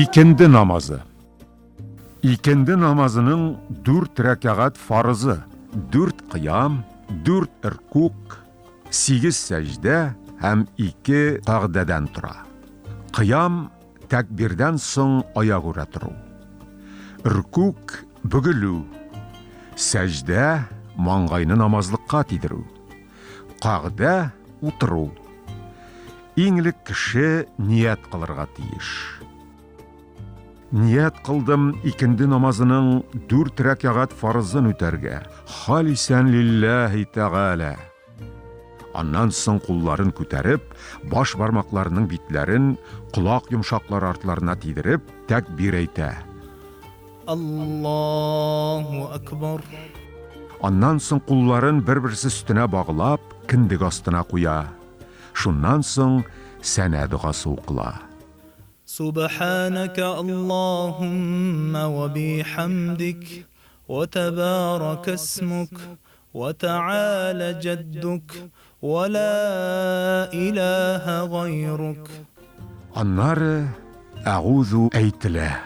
Икенде намазы. Икенде намазының дүрт рәкәгать фарызы, дүрт кыям, дүрт ркук, сигез сәҗдә һәм ике кагъдәдән тора. Кыям, тәкбирдән соң аягүрә тору. Ркук, бөгелү. Сәҗдә, маңгайны намазлыкка тидерү. Кагъдә, утыру. Иң элек кеше ният кылырга тиеш. Ният кылдым икенде намазының дүрт рәкәгать фарызын үтәргә. Халисән лилләһи тәгалә. Аннан соң кулларын күтәреп, баш бармакларының битләрен колак йомшаклары артларына тидереп, тәкбир әйтә. Аллаһу акбар. Аннан соң кулларын бер-берсе өстенә баглап, кендек астына куя. Шуннан соң сәнә догасы укыла. Субханәкә Аллаһуммә вә бихәмдик, вә тәбарәкә исмүк, вә тәгалә җәддүк, вә лә иләһә гайрук. Аннары Әгузу әйтелә.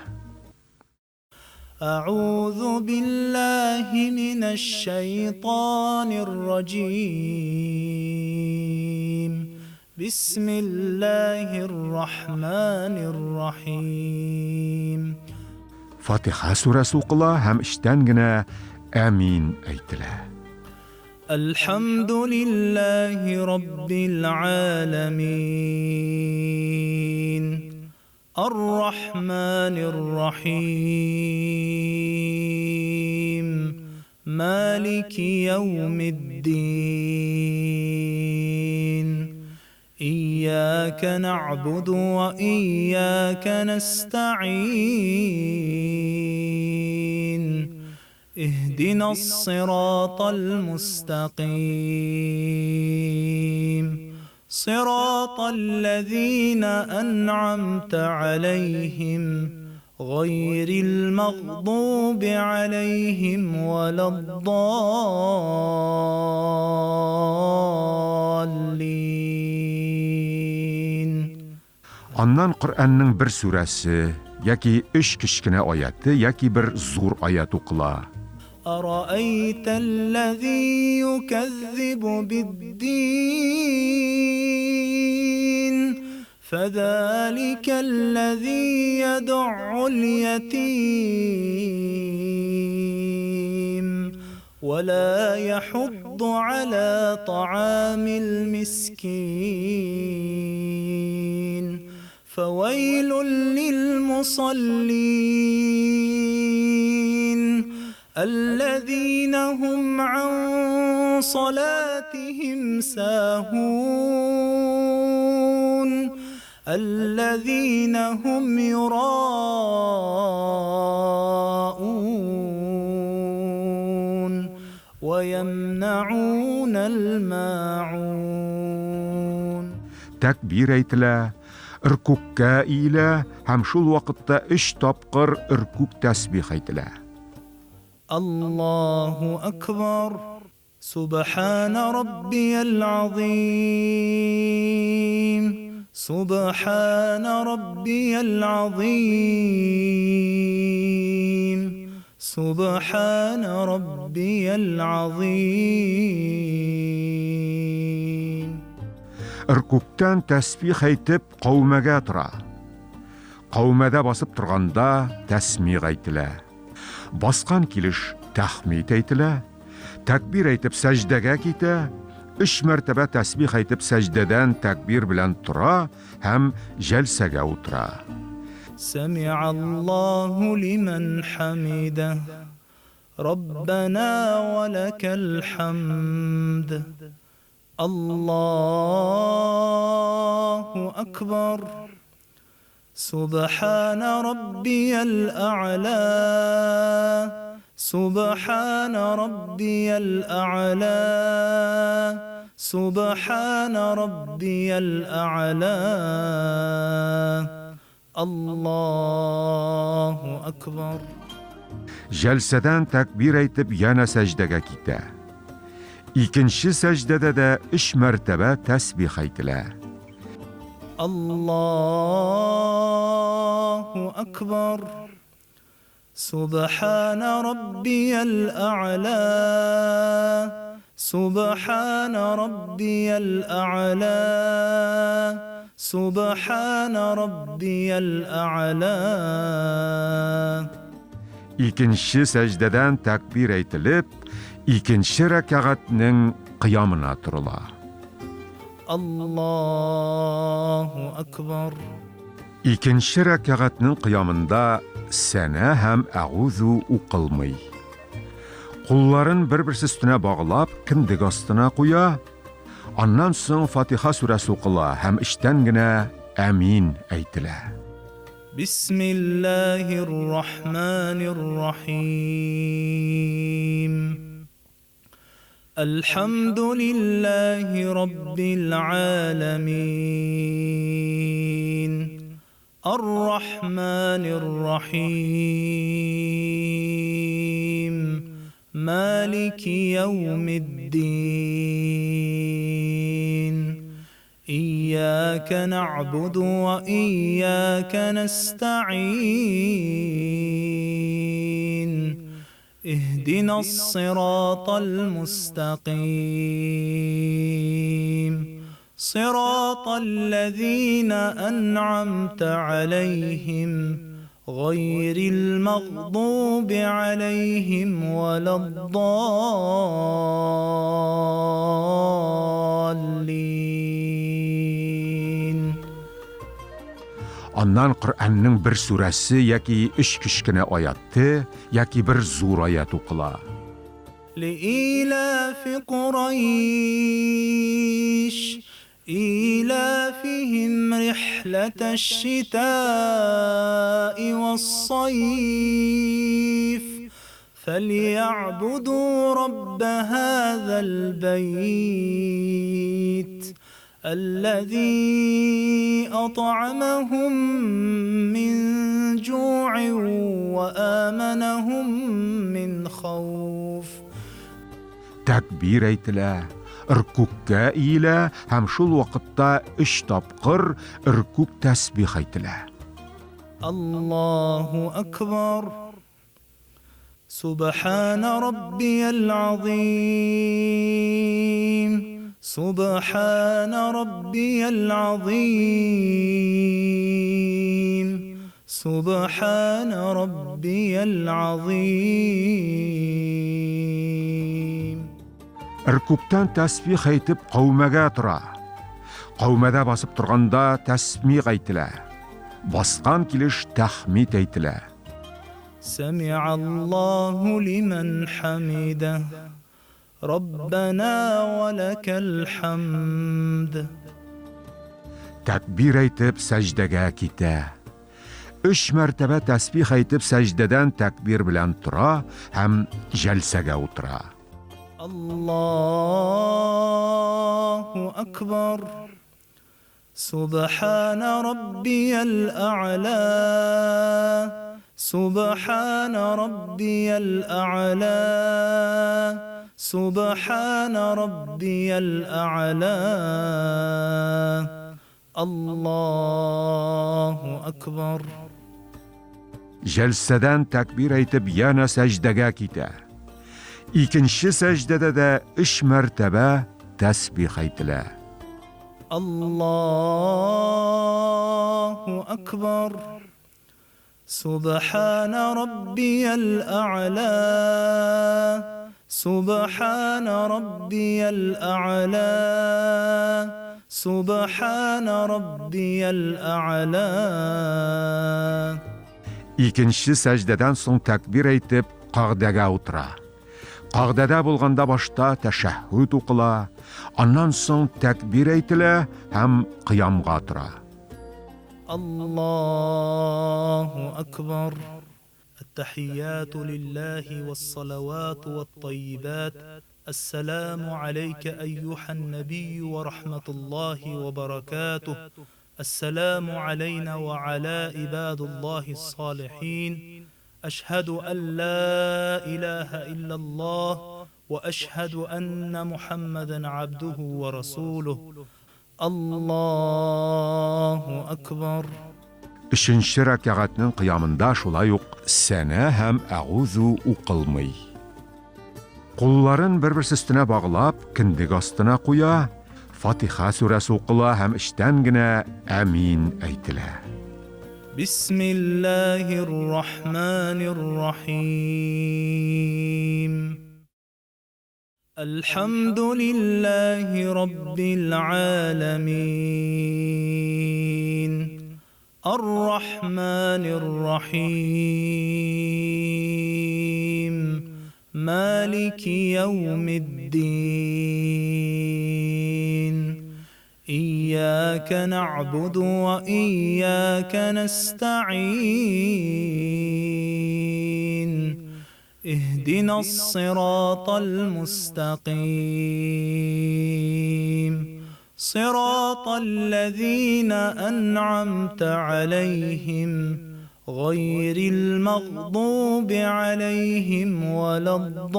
Әгузу биллаһи минәш-шәйтанир раҗим. Бисмиллаһир рахманир рахим. Фатиха сүрәсе укыла һәм эчтән генә Әмин әйтелә. Әлхәмдүлиллаһи раббил галәмин. Ар-рахманир рахим. Малики яумиддин. Ияка нәгъбуду ва ияка нәстәгыйн. Иһдинас-сиратал мустәкыйм. Сиратал ләзина әнъамта галәйһим, гайрил мәгъдуби галәйһим вәләд-даллин. Аннан Коръәннең бер сүрәсе, яки өч кечкенә аяте, яки бер зур аять укыла. Араәйтәлләзи юкәззибу биддин, фәзаликәлләзи ядъул ятим, Вә лә яхудду галә таамил мискин. Фәвәйлүл лил мусаллин, әлләзинә һум ан салатиһим саһун, әлләзинә һум юраун вә йәмнәгунәл мәгун. Тәкбир әйтелә, ркүккә иелә һәм шул вакытта өч тапкыр ркүк тәсбих әйтелә. Аллаһу әкбар. Субхана раббиял азыйм, Субхана раббиял азыйм, Субхана раббиял азыйм. Ркүктән тәсбих әйтеп, каумәгә тора. Каумәдә басып торганда тәсмигъ әйтелә. Баскан килеш тәхмид әйтелә, тәкбир әйтеп сәҗдәгә китә, өч мәртәбә тәсбих әйтеп сәҗдәдән тәкбир белән тора һәм җәлсәгә утыра. Сәми'аллаһу лимән хәмидәһ, Раббәнә вә ләкәл хәмд. Аллаһу әкбәр. Субхана раббиял әгъла, Субхана раббиял әгъла, Субхана раббиял әгъла. Аллаһу әкбәр. Җәлсәдән тәкбир әйтеп янә сәҗдәгә китә. Икенче сәҗдәдә дә өч мәртәбә тәсбих әйтелә. Аллаһу акбар. سبحان ربي الأعلى سبحان ربي الأعلى سبحان ربي الأعلى. Икенче сәҗдәдән тәкбир әйтелеп, икенче рәкәгатьнең кыямына торыла. Аллаһу акбар. Икенче рәкәгатьнең кыямында сәнә һәм әгузу укылмый. Кулларын бер-берсе өстенә баглап, кендек астына куя. Аннан соң Фатиха сүрәсе укыла һәм эчтән генә әмин әйтелә. Бисмиллаһир рахманир рахим. Әлхәмдүлиллаһи раббил аламин. Ар-рахманир рахим. Малики яумиддин. إياك نعبد وإياك نستعين. اهدنا الصراط المستقيم. صراط الذين أنعمت عليهم غير المغضوب عليهم ولا الضالين. Аннан Коръәннең бер сүрәсе яки өч кечкенә аяты яки бер зур аят укыла. لإيلاف قريش إيلافهم رحلة الشتاء والصيف فليعبدوا رب هذا البيت الذي أطعمهم من جوع وآمنهم من خوف. Тәкбир әйтелә, ркүккә иелә һәм шул вакытта өч тапкыр ркүк тәсбих әйтелә. Аллаһу акбар. سبحان ربي العظيم. سبحان ربي العظيم. سبحان ربي العظيم. Ркүктән тәсбих әйтеп каумәгә тора. Каумәдә басып торганда тәсмих әйтелә. Баскан килеш тәхмид әйтелә. سمع الله لمن حمده. ربنا ولك الحمد. Тәкбир әйтеп сәҗдәгә китә. Өч мәртәбә тәсбих әйтеп сәҗдәдән тәкбир белән тора һәм җәлсәгә утыра. الله أكبر. سبحان ربي الأعلى. سبحان ربي الأعلى. سبحان ربي الأعلى. الله أكبر. Җәлсәдән тәкбир әйтеп янә сәҗдәгә китә. Икенче сәҗдәдә дә өч мәртәбә тәсбих әйтелә. الله أكبر. سبحان ربي الأعلى. سبحان ربي الأعلى. سبحان ربي الأعلى. Икенче сәҗдәдән соң тәкбир әйтеп кагдәгә утыра. Кагдәдә булганда башта тәшәһһүд укыла, аннан соң тәкбир әйтелә һәм кыямга тора. الله أكبر. التحيات لله والصلوات والطيبات. السلام عليك أيها النبي ورحمة الله وبركاته. السلام علينا وعلى عباد الله الصالحين. أشهد أن لا إله إلا الله وأشهد أن محمدا عبده ورسوله. Аллаһу акбар. Өченче рәкәгатьнең кыямында шулай ук сәнә һәм әгузу укылмый. Кулларын бер-берсе өстенә баглап, кендек астына куя, Фатиха сүрәсе укыла һәм эчтән генә әмин әйтелә. Бисмиллаһир рахманир рахим. الحمد لله رب العالمين الرحمن الرحيم مالك يوم الدين إياك نعبد وإياك نستعين اهدنا الصراط المستقيم صراط الذين أنعمت عليهم غير المغضوب عليهم ولا الضالين.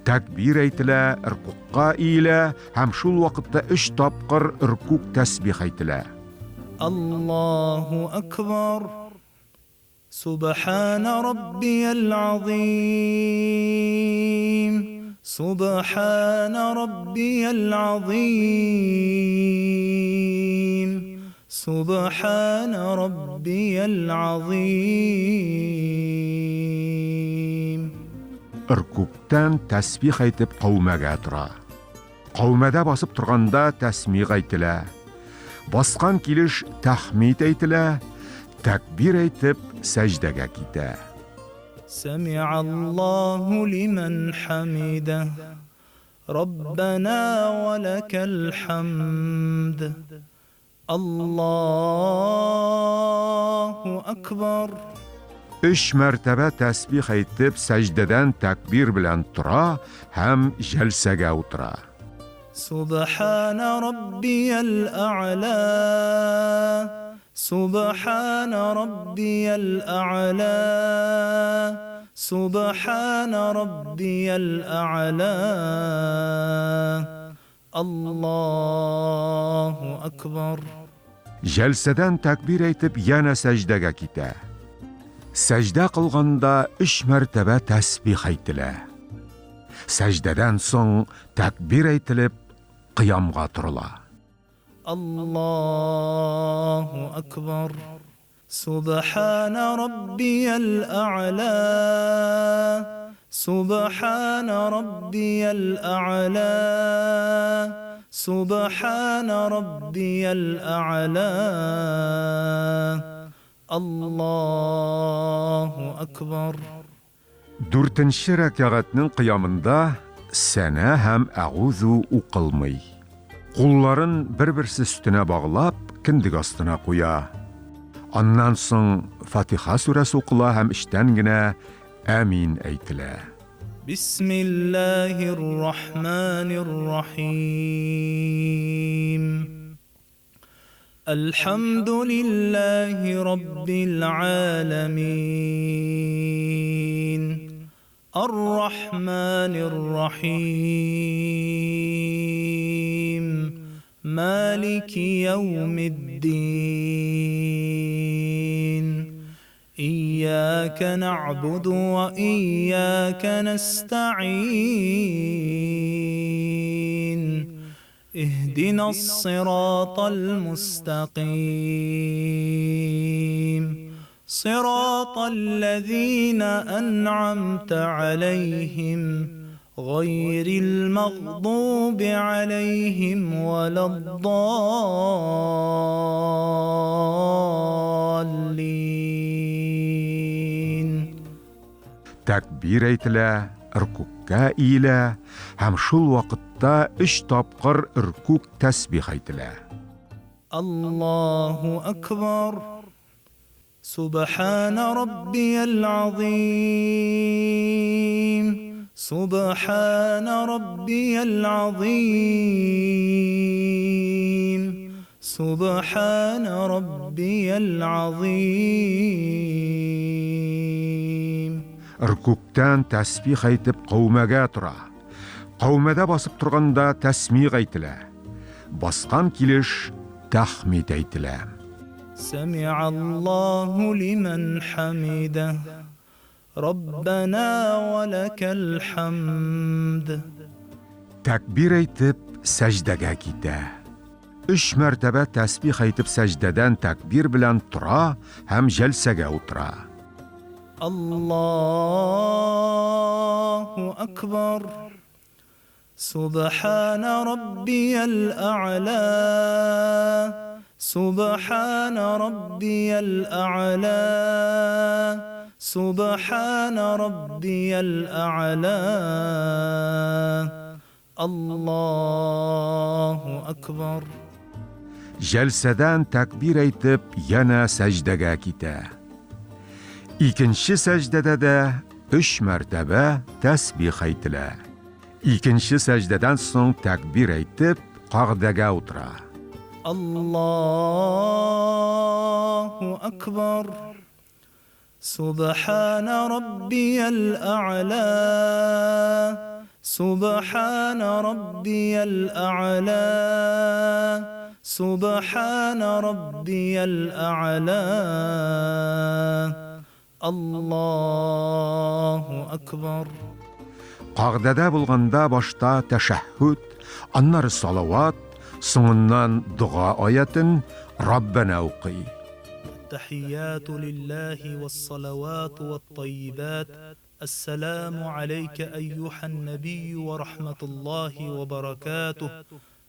Тәкбир әйтелә, ркукка иелә һәм шул вакытта өч тапкыр ркук тәсбих әйтелә. Аллаһу акбар. Субхана раббиял азим. Субхана раббиял азим. Субхана раббиял азим. Ркуктан тәсбих әйтеп каумәгә тора. Каумәдә басып торганда тәсмих әйтелә. Баскан килеш тәхмид әйтелә, тәкбир әйтеп сәҗдәгә китә. Сәми'аллаһу лиман хамида. Раббана ва лакал хамд. Аллаһу акбар. Өч мәртәбә тәсбих әйтеп, сәҗдәдән тәкбир белән тора һәм җәлсәгә утыра. Субхана раббиял а'ла. Субхана раббиял а'ла. Субхана раббиял а'ла. Аллаһу акбар. Җәлсәдән тәкбир әйтеп, янә сәҗдәгә китә. Сәҗдә кылганда өч мәртәбә тәсбих әйтелә. Сәҗдәдән соң тәкбир әйтелеп, кыямга торыла. Аллаһу акбар. Субхана раббиял а'ла. Субхана раббиял а'ла. Субхана раббиял а'ла. Аллаһу акбар. Дүртенче рәкәгатьнең кыямында сәнә һәм әгузу укылмый. Кулларын бер-берсе өстенә баглап, кендек астына куя. Аннан соң Фатиха сүрәсе укыла һәм эчтән генә әмин әйтелә. Бисмиллаһир рахманир рахим. Әлхәмдүлиллаһи раббил аламин. Ар-рахманир рахим. Малики яумиддин. Ияка нa'буду ва ияка nasta'in. اهدنا الصراط المستقيم صراط الذين أنعمت عليهم غير المغضوب عليهم ولا الضالين. Тәкбир әйтелә, ркукка иелә һәм шул вакытта өч тапкыр ркук тәсбих әйтелә. Аллаһу акбар. Субхана раббиял азим. Субхана раббиял азим. Субхана раббиял азим. Ркүктән тәсбих әйтеп каумәгә тора. Каумәдә басып торганда тәсмигъ әйтелә. Баскан килеш тәхмид әйтелә. Сәми'аллаһу лимән хәмидәһ. Раббана ва ләкәл хәмд. Тәкбир әйтеп, сәҗдәгә китә. Өч мәртәбә тәсбих әйтеп сәҗдәдән тәкбир белән тора һәм җәлсәгә утыра. Аллаһу акбар. Субхана раббиял а'ла. Субхана раббиял а'ла. Субхана раббиял а'ла. Аллаһу акбар. Җәлсәдән тәкбир әйтеп, янә сәҗдәгә китә. Икенче сәҗдәдә дә өч мәртәбә тәсбих әйтелә. Икенче сәҗдәдән соң тәкбир әйтеп, кагъдәгә утыра. Аллаһу акбар. Субхана раббиял а'ла. Субхана раббиял а'ла. Субхана раббиял а'ла. Аллаһу акбар. Кагъдәдә булганда башта тәшәһһүд, аннары салават, соңыннан дога аятен Раббәнә укый. التحيات لله والصلوات والطيبات السلام عليك أيها النبي ورحمة الله وبركاته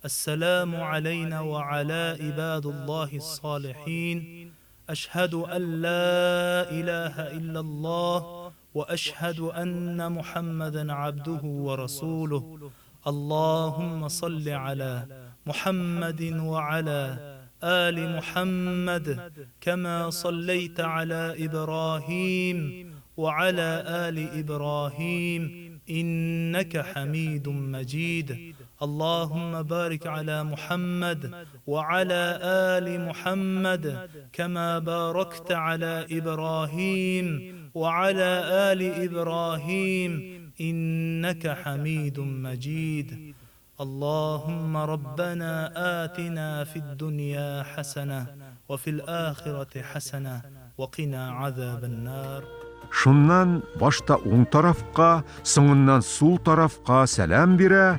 السلام علينا وعلى عباد الله الصالحين أشهد أن لا إله إلا الله وأشهد أن محمدا عبده ورسوله اللهم صل على محمد وعلى آل محمد كما صليت على إبراهيم وعلى آل إبراهيم إنك حميد مجيد اللهم بارك على محمد وعلى آل محمد كما باركت على إبراهيم وعلى آل إبراهيم إنك حميد مجيد اللهم ربنا آتنا في الدنيا حسنة وفي الآخرة حسنة وقنا عذاب النار. Шуннан башта уң тарафка, соңыннан сул тарафка сәлам бирә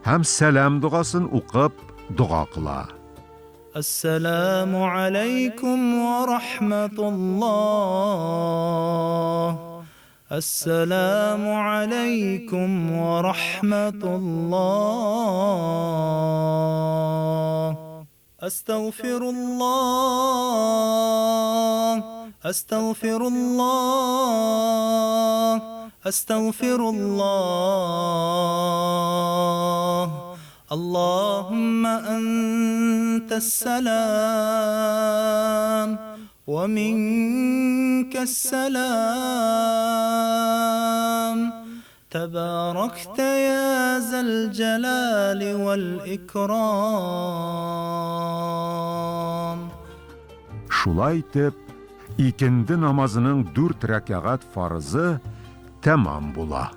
һәм сәлам догасын укып дога кыла. Ассаламу алейкум ва рахматуллах. Ассаламу алейкум ва рахматуллах. Астагфируллах. Астагфируллах. Астагфируллах. Аллахумма антас салам ва минкас салам. Табаракта я зал джалали вал икрам. Шулай итеп, икенде намазының дүрт рәкәгать фарызы тәмам була.